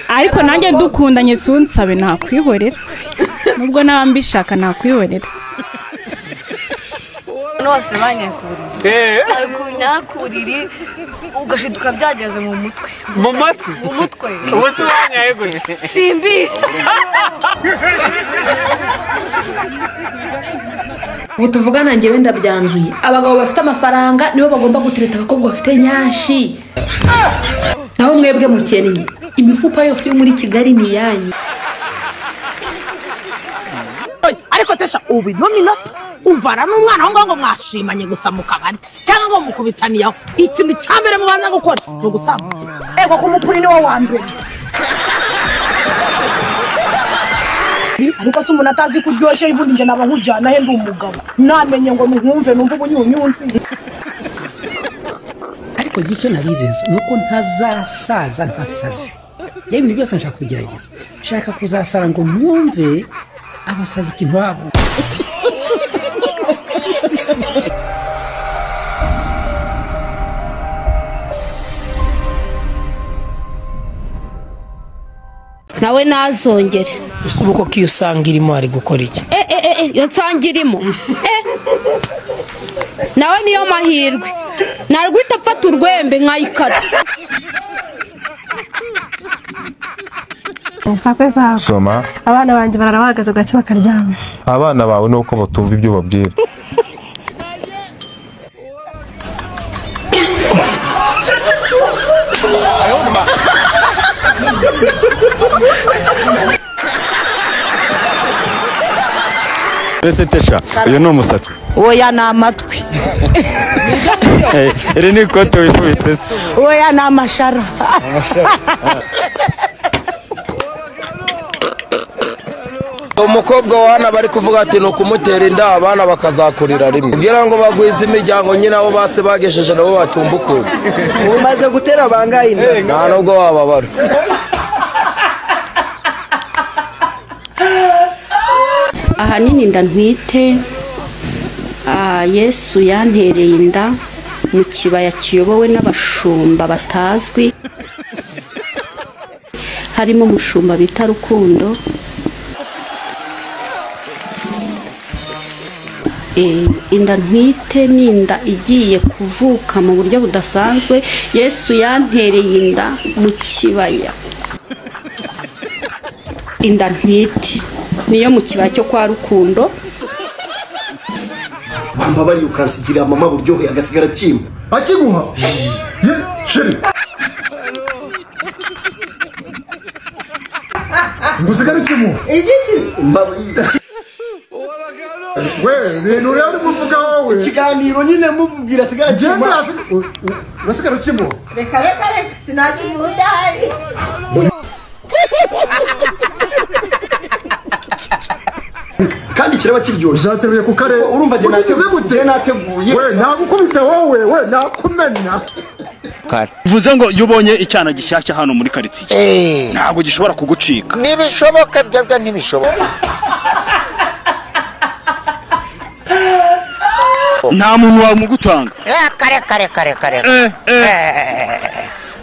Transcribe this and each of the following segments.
Ariko nanjye dukundanye sunsabe nakwihorera. Nubwo naba mbishaka nakwihorera. Nose banye kuriri. Ariko nyakuriri ugashiduka byageze mu mutwe. Mu matwi? Mu mutwe. Ubuse wanyaye gute? Simbizi. Ubu tuvugana njyewe ndabyanzuye. Abagabo bafite amafaranga nibo bagomba gutereta abakobwa bafite nyashi. Naho mwebwe mukennye, imifupa yose yo muri Kigali ni yanyu. Ariko tesha ubu no minota uvara n'umwana aho ngaho ngo mwashimanye gusa mu kabari cyangwa ngo mukubitaniyeho, ikintu cya mbere mubanza gukora ni ugusamba. Ego ko umupuri ni wo wa mbere. Ariko se umuntu atazi kuryoshye ubundi njye naba nkujyana he ndi umugabo namenye ngo nkumve numve ubunyunyunsi. Ariko icyo nabizeza ni uko ntazasaza ntasaze. Njye ibintu byose nshaka kugerageza, nshaka kuzasara ngo mwumve abasazi ikintu wabo. Nawe nazongere. Ese ubu koko iyo usanga irimo ari gukora iki? Iyo nsanga irimo. Nawe niyo mahirwe. Narwita apfata urwembe nkayikata. Soma. Abana banjye barara bahagaze bwacya bakaryama. Abana bawe nuko batumva ibyo babwira. Ese tesha uyu ni umusatsi? Oya ni amatwi. Iri ni ikote wifubitse se? Oya ni amashara. Umukobwa wana bari kuvuga ati ni ukumutera inda abana bakazakurira rimwe kugira ngo bagwize imiryango nyine abo base bagesheje nabo bacumbukura. Umaze gutera bangahe inda? Nta nubwo wababara. Ahanini inda ntwite, Yesu yantereye inda mu kibaya kiyobowe n'abashumba batazwi, harimo umushumba bita Rukundo. Inda ntwite ni inda igiye kuvuka mu buryo budasanzwe. Yesu yantereye inda mu kibaya. Inda ntwite niyo mu kibaya cyo kwa Rukundo. Wambabariye ukansigira mama buryohe agasigara kimwe. Akiguha? Ye, sheri. Ngusigara kimwe. Igiki? We, ibintu rero muvuga wowe. Ikiganiro nyine mubwira sigara kimwe. Urasigara kimwe. Reka reka reka sinakimuha udahari. Kandi kiraba kiryoshye. Uzateruye ku karere. Urumva njye nateguye. We nagukubita wowe, we nakumena. Bivuze ngo iyo ubonye icyana gishyashya hano muri quartier ntabwo gishobora kugucika. Nibishoboka byabyo ntibishoboka. Nta muntu wamugutanga. Kare kare kare kare.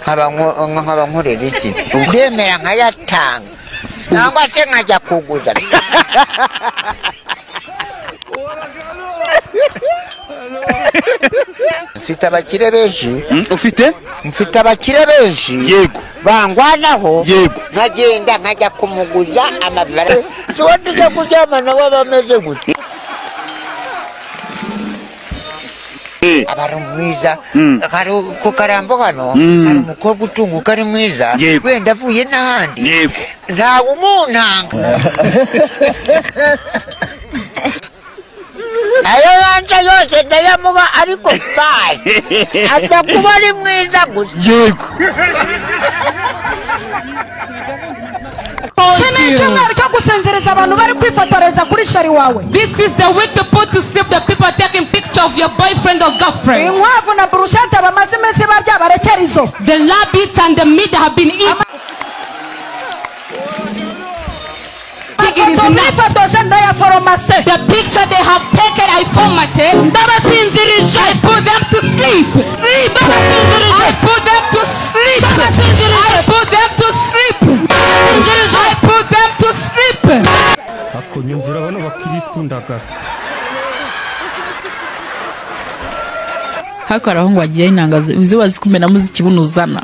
Nkaba nkorera iki? Ndemera nkayatanga. Nangwa se nkajya kuguza. Mfite abakire benshi. Ufite? Mfite abakire benshi. Yego. Bangwanaho. Yego. Nkagenda nkajya kumuguza amafaranga. Siwo tujya kuryama nawe bameze gute? Aba ari mwiza. Hari ku karambo hano hari umukobwa utunguka ari mwiza. Wenda avuye n'ahandi. Yego. Ntawe umuntanga. Ayo yanza yose ndayamuha ariko bayi. Apfa kuba ari mwiza gusa. Yego. Icyumweru cyo gusinziriza abantu bari kwifotoreza kuri shari wawe. This is the week to put to sleep the people taking picture of your boyfriend or girlfriend. Inkwavu na burushete bamaze iminsi barya barekera izo. The rabbits and the meat have been eaten. The picture they have taken, I formatted. I put them to sleep. I put them to sleep. I put them to sleep. bakirisitu ndagasa. Hako hari abahungu bagira inanga uzi bazikumenamo ikibuno uzana.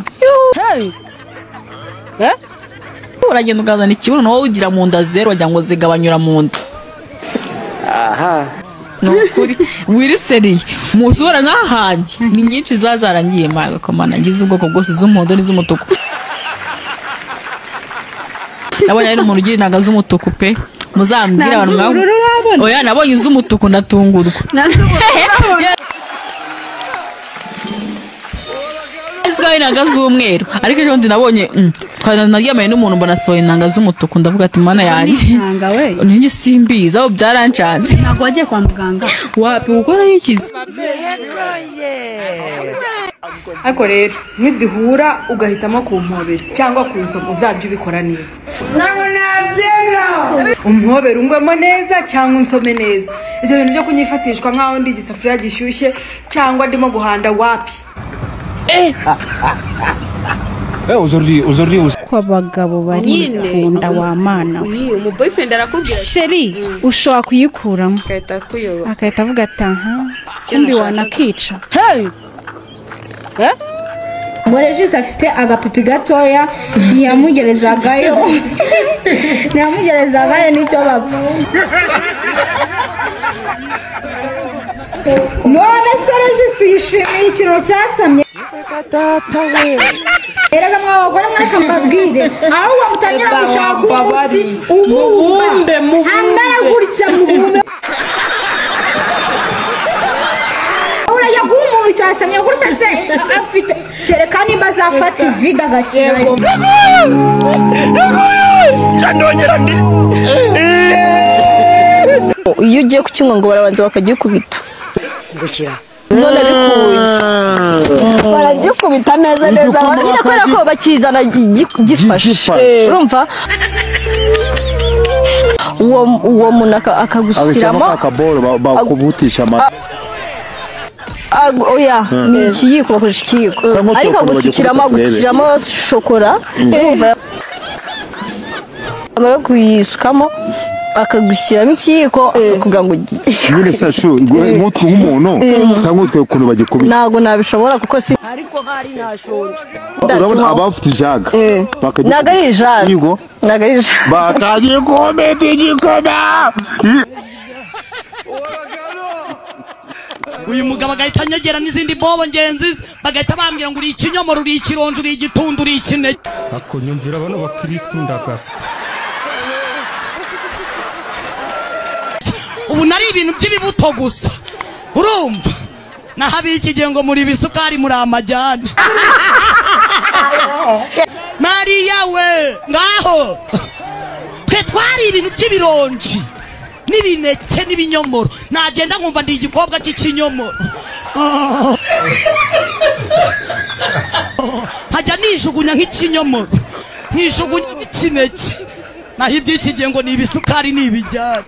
Uragenda ukazana ikibuno wowe ugira mu nda zero wagira ngo zigabanyura mu nda. Aha. Ni ukuri wiriseriye muzura nk'ahanjye ni nyinshi ziba zarangiye magakomana ngize ubwoko bwose z'umuhondo n'iz'umutuku. Nabonye ari umuntu ugira inanga z'umutuku pe. Muzambwira abantu mwawe. Oya nabonye iz'umutuku ndatungurwa. Inanga z'umweru ariko ejo ndi nabonye naryamanye n'umuntu mbona asohoye inanga z'umutuku ndavuga ati mana yanjye ninjye simbizi aho byarancanze. Ntabwo wagiye kwa muganga wapi gukora yikize. Ariko rero niduhura ugahitamo kumpobera cyangwa kunsoma uzabyo ubikora neza. Umpobera ungwemo neza cyangwa unsome neza. Ibyo bintu byo kunyifatishwa nkaho ndi igisafuriya gishyushye cyangwa ndimo guhanda wapi. Ko abagabo barikunda wa mana we. Umu boyfriend arakubwira sheri ushobora kuyikuramo akahita avuga ati aha kumbi wanakica. Ngo Regis afite agapipi gatoya ntiyamugerezagayo nicyo bapfa. None se Regis yishimiye ikintu cyasamye. Erega mwa bagore mwareka mbabwire aho wamutangira gushaka umuti ubumbe amara gutya mubumbe urajya guha umuntu cyasamye gutya se afite kereka nimba azafata ivide agashyirayo. Iyo ugiye kukinywa ngo barabanza bakagikubita none bikuye baragikubita neza neza nyine kubera ko bakizana gifashe urumva uwo muntu akagushyiramo akaboro bakubutisha amata. Oya ni ikiyiko bakoresha ikiyiko ariko agusukiramo shokora urumva amara kuyisukamo akagushyiramo ikiyiko akakubwira ngo nyine sashu nk'utwe nk'umuntu sa nk'utwe ukuntu bagikubita ntabwo nabishobora kuko si ariko hari ntashonje. Urabona abafite ijaga ntabwo ari ijaga ntabwo ari ijaga bakagikubita igikoma. Uyu mugabo agahita anyegera n'izindi bobo ngenzi bagahita bambwira ngo uri ikinyomoro uri ikironjo uri igitundu uri ikinege. Akonyumvira bano bakirisitu ndagasa. Ubu nari ibintu by'ibibuto gusa urumva naho abiki ngo muri bisukari muri amajyane. Mariya we ngaho twe twari ibintu by'ibironji n'ibineke n'ibinyomoro nagenda nkumva ndi igikobwa cy'ikinyomoro nkajya nijugunya nk'ikinyomoro nkijugunya nk'ikineke naho iby'iki gihe ngo ni ibisukari ni ibijyane.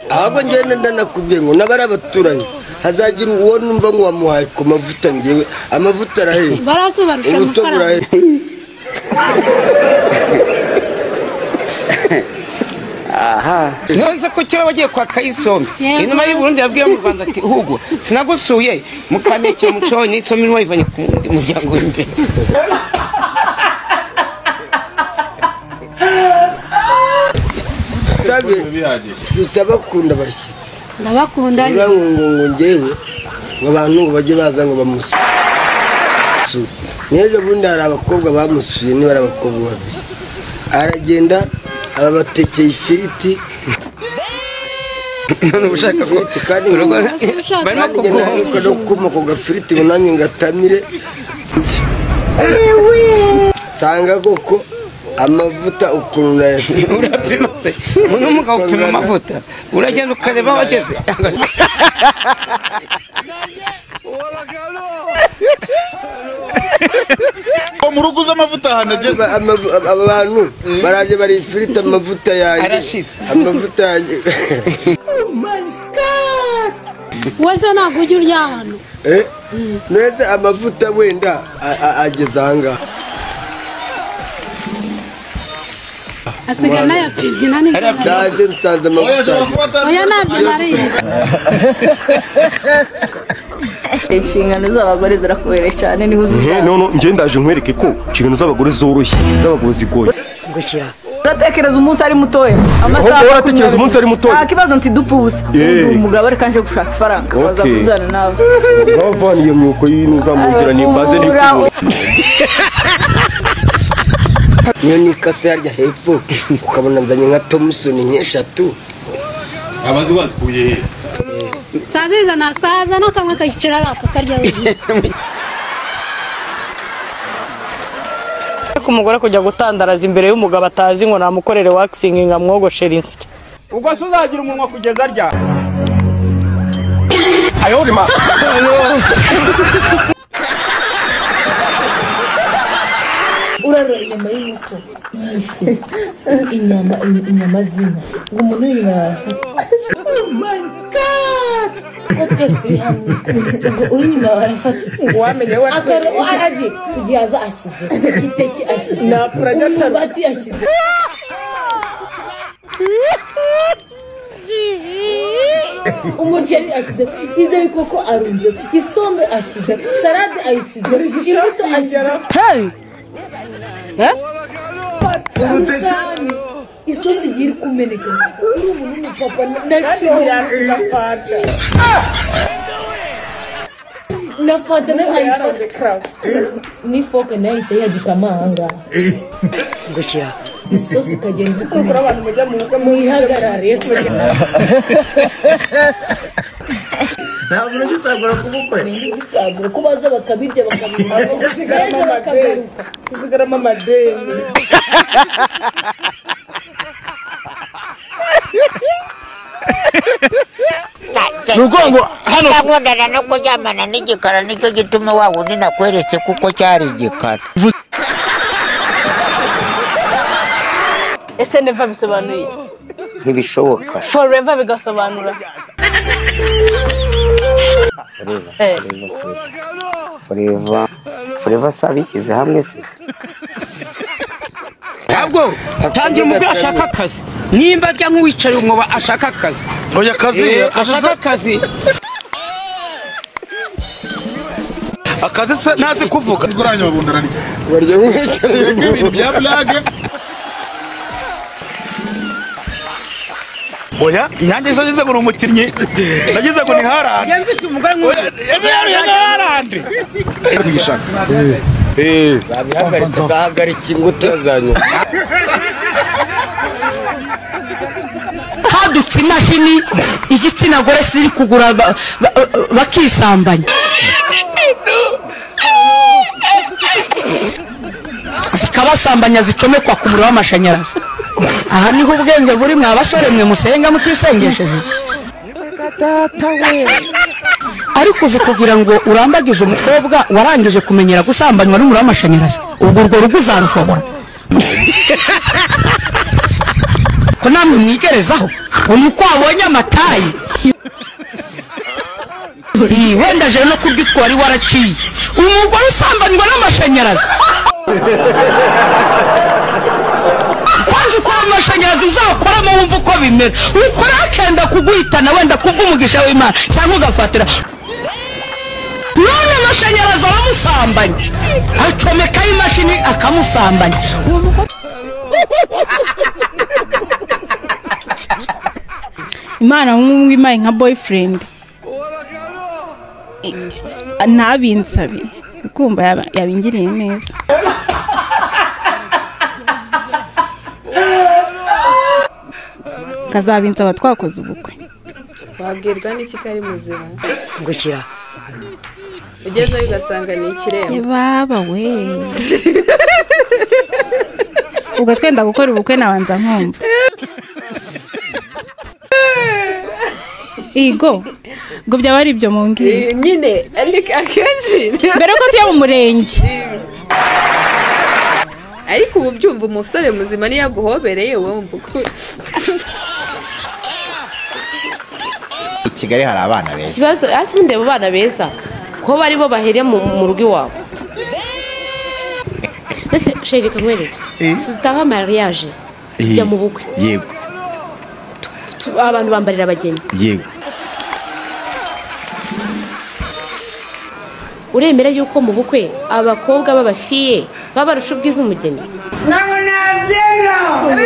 Ahubwo ngende ndanakubwiye ngo n'abari abaturanyi hazagira uwo numva ngo wamuhaye ku mavuta ngewe amavuta arahenda barazubarusha amafaranga. Aha nonze ko kera bagiye kwa Kayisombe inuma y'u Burundi yabwiye mu Rwanda ati hugo sinagusuye mukameke muconye isombe wayivanye ku muryango w'imbere. Bisaba kunda abashyitsi ndabakunda ngo ngewe ngo abantu ngo bajye baza ngo bamusure. N'ejo bundi hari abakobwa bamusuye niba ari abakobwa babiri aragenda ababatekeye ifiriti none ushaka ko kandi barimo kuma ku gafiriti ngo nanjye ngatamire nsanga koko amavuta ukuntu nayasize. Urapima se uno mugabo upima amavuta uragenda ukareba wageze. Mu rugo uza amavuta ahantu ageze abantu baraje bari ifiriti amavuta yanjye arashize amavuta yanjye. Oh my God. Wese ntabwo ujya urya hano. Nese amavuta wenda ageze ahangaha. Asigaye nayapimye nta n'ibyo Ndaje nsanze amavuta. Oya ntabyo nariye. Inshingano z'abagore zirakubereye cyane niho uzi. No njye ndaje nkwereke ko inshingano z'abagore zoroshye, z'abagabo zigoye. Ngukira. Uratekereza umunsi ari mutoya. Amasaha uratekereza umunsi ari mutoya. Nta kibazo nti dupfa ubusa. Umugabo ariko anje gushaka ifaranga baza kuzana nawe. Bavana iyo myuko y'inuza mu nzira nimbanze nikubura. Niyo nikase harya hepfo ukabona nzanye nka Thompson nk'eshatu. Abazi wazikuye he? Saziza na saza no kamwe kayicara akakarya wenyine. Ariko umugore kujya gutandaraza imbere y'umugabo atazi ngo namukorere waxing ngamwogoshera insya. Ubwo se uzagira umunwa kugeza rya? Ayorima. Urarora inyama y'inkoko, ifi, inyama z'inka, ngo umuntu w'inyuma arafata. Oh my God! Ko twese turi hamwe, ngo uri inyuma arafata. Wamenye we agiye kugihaza ashyize, iteke ashyize, umwumbati ashyize. Umuceri ashyize, ibyo bikoko arunze, isombe ashyize, salade ayishyize, imbuto ashyize. Hey! Isosi igiye iri kumeneka uri umuntu w'umupapa na fanta nayo ayifata n'ifoke nayo ihita yagikama ahangaha Ngukira. Isosi ikagenda iri kumeneka muyihagarare. Ntabwo ugisagura ku bukwe. Ntigisagura ko baza bakabirya bakabirya bakagaruka. Kuzigaramo amadeni. Nugongo hano nkundana no kuryamana n'igikara nicyo gituma wa wundi nakweretse kuko cyari igikara. Ese never bisobanuye iki? Ntibishoboka. Forever bigasobanura. Forever. Forever sabishyize hamwe se. Ntabwo tangira umugore ashaka akazi. Nimba arya nk'uwicaye umwoba ashaka akazi. Oya akazi, ashaka akazi. Akazi se ntazi kuvuga. Nguranye babundana n'iki? Barya nk'uwicaye ibintu bya blague. Oya, inyange zo ngeze ngo umukinnyi. Nagize ngo ni Harandi. Yamfite umugore nk'uyu. Harandi. Babihagaritse bahagarika ingutu zanyu. Hadutse imashini igitsina gore ziri kugura bakisambanya. Zikabasambanya zicomekwa ku muriro w'amashanyarazi. Aha niho ubwenge buri mwa basore mwe musenga mutisengesheje. Ariko uzi kugira ngo urambagize umukobwa warangije kumenyera gusambanywa n'umuriro w'amashanyarazi, ubwo urwo rugo uzarushobora? Ko namwe mwigerezaho ngo uko wabonye amatayi wenda je no kubyo wari waraciye. Umugore usambanywa n'amashanyarazi kwanza ukora amashanyarazi uzakoramo wumva uko bimera, ukora akenda kuguhitana wenda kubw'umugisha w'Imana cyangwa ugafatira. None amashanyarazi aramusambanya, acomekaho imashini akamusambanya. Imana nk'umwe nka boyfriend ntabinsabe kumva yabingiriye neza. Kazabinsaba twakoze ubukwe. Wabwirwa n'iki ko ari muzima? Ngukira. Ugezeyo ugasanga ni ikiremba. Baba we. Ubwo twenda gukora ubukwe nabanza nkumva. Igo ngo byaba ari ibyo mumbwira nyine ariko akenshi mbere ko tuya mu murenge. Ariko ubu byumva umusore muzima niyo aguhobereye wumva uko. I Kigali hari abana beza. Ikibazo hasi ndeba abana beza. Ko bari bo bahere mu rugo iwabo. Ese chéri kamwereke. Sutaha mariage. Jya mu bukwe. Yego. Abantu bambarira abageni. Yego. Uremera yuko mu bukwe abakobwa b'abafiye babarusha ubwiza umugeni. Ntabwo nabyemera.